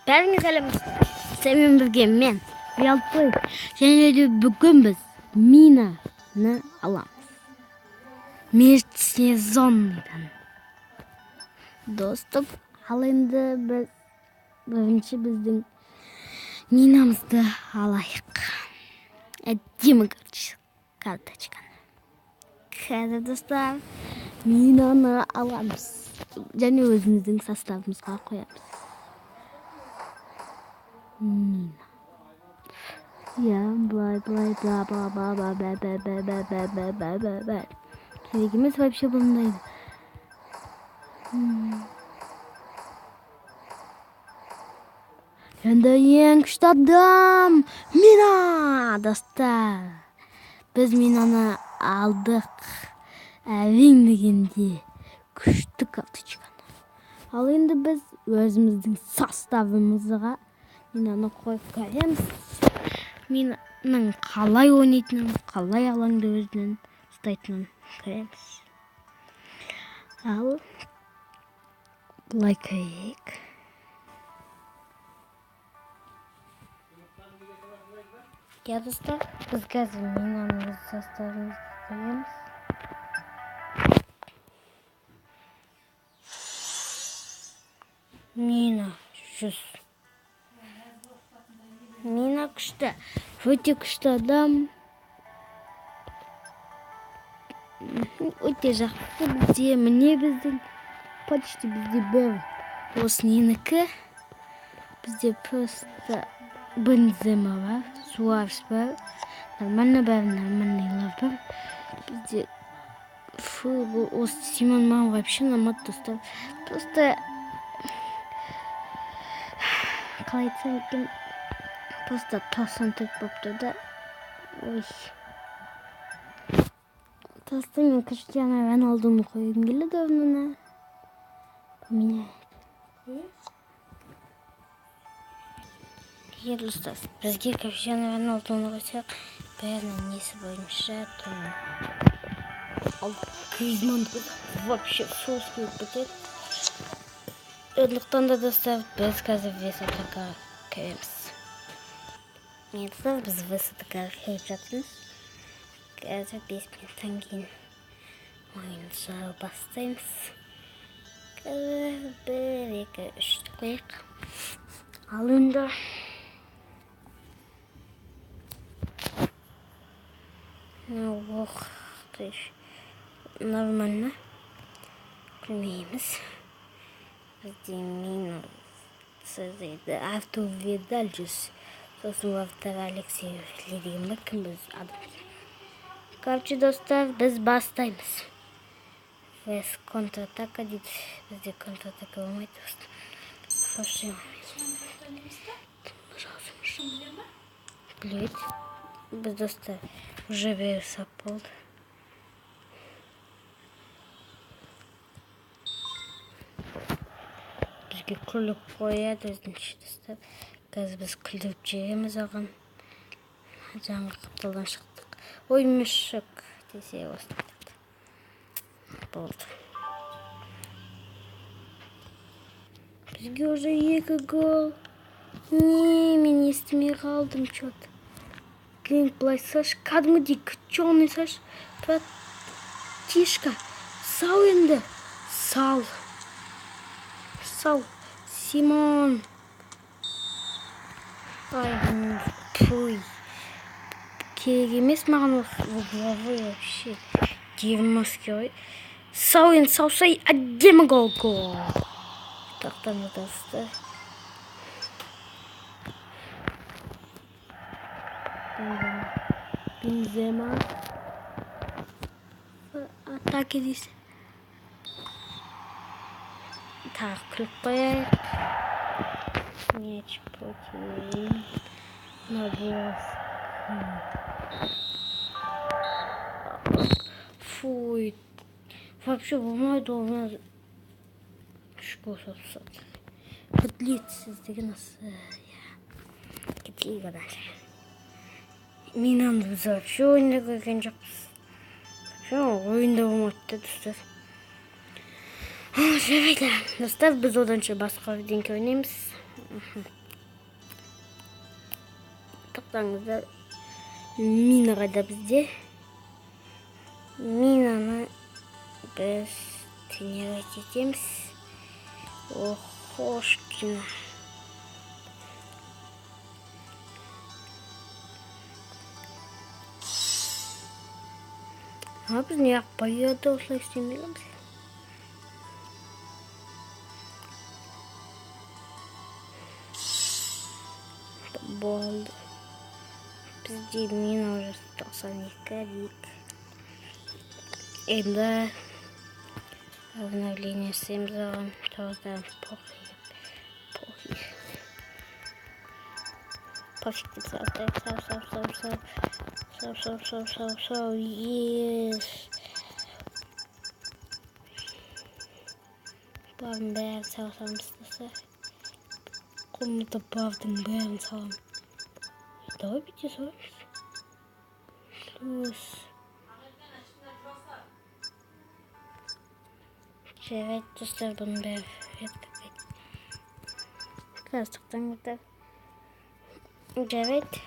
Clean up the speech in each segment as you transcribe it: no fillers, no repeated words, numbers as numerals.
Бәріңе сәлем. Сенімен бірге мен, Ұялтбай. Және де бүгін біз Минаны аламыз. Межсезонныйдан. Достық, ал енді біз бірінші біздің Минамызды алайық. Әдемі карточканы. Қазір, достар, Минаны аламыз. Және өзіміздің составымызға қоямыз. Мина. Иә, былай, былай, бла, бла, бла, бла, бла, бла, бла, бла, бла, бла, бла, бла, бла. Керек емес вообще бұндай. Енді ең күшті адам Мина, достар. Біз Минаны алдық. Әрең дегенде күшті карточканы. Ал енді біз өзіміздің составымызға Минаны қойып көреміз. Минаның қалай ойнайтынын, қалай алаңда өзінен ұстайтынын көреміз. Ал былай көрейік. Иә, достар, біз қазір Минаны өз составымызға қоямыз. Мина 100. Мина күшті. Өте күшті адам. Өте жақсы бізде. Міне біздің почти бізде бір. Осы ненікі. Бізде просто Бензема бар, Суарес бар. Нормально бәрі, нормальныйлар бар. Бізде фу, бұл осы Симон маған вообще ұнамады, достар. Просто қалай айтсам екен, просто 94 болып тұр да. Ой. Просто мен Криштиану Роналдуны қойғым келеді орнына. Поменять. Егер, достар, бізге Криштиану Роналдуны қойсақ, бәрінің несі бойынша төмен. Ал Гризманды қойсақ, вообще соус болып кетеді. Сондықтан да, достар, біз қазір вес атакаға кіреміз. Міне, достар, біз вес атакаға кіріп жатырмыз. Қазір 5 минуттан кейін ойынды бастаймыз. Қазір 1, 2, 3 қояйық. Ал енді ох, нормально. Күлмейміз. Бізде Мина дейді, Артур Видаль 100. Сосын Вавтар Алексеев деген ба, кім біз адам. Короче, достар, біз бастаймыз. Вес контратака дейді. Бізде контратака болмайды. Біледі. Біз, достар, уже бері сап болды. Бізге күліп қояды өзінше, достар. Қазір біз күлдіріп жібереміз оған. Жаңғы қапталдан шықтық. Ой, мешок десе осындай болды. Бізге уже 2 гол. Не, мен естімей қалдым чё-то. Гринг былай саш, кәдімгідей черный саш. Братишка, сал енді. Сал. Сал. Симон. Ай, пуй. Керек емес маған осы угловой вообще. Дерьмоский ғой. Сал енді, салсай, әдемі гол, гол. Тақтаны, достар. Бензема. Атака дейсі. Тағы күліп қояйық. Мяч потерян. Фуй. Вообще болмайды ол. Мына үш гол соқсады. Әділетсіз деген осы. Кетейік одан. Минаны біз вообще ойында көрген жоқпыз. Вообще ойында болмады да, достар. Жарайды, достар, біз оданша басқа бірдеңке ойнаймыз. Тоқтаңыздар, мина қайда бізде? Минаны біз тренировать етеміз. Охошкина. А біз неғып баяғыда осылай істемегенбіз? Болды. Бізде мина уже 92 дейік. Енді обновление жасаймыз оған. Тоғыздан похуй. Похуй. Пофиг деп салып, сау, сау, сау, сау. Сау, сау, сау, сау, сау, ес. Бұлардың бәрін сала саламыз, достар. Қолымызда бардың бәрін саламын. Давай бүйте саламыз. Плюс. Жарайды, достар, бұның бәрі редко. Қазір тоқтаңыздар. Жарайды.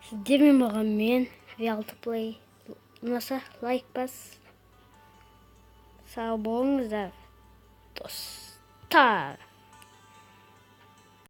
Сіздермен болған мен, Real to Play. Ұнаса лайк бас. Сау болыңыздар, достар.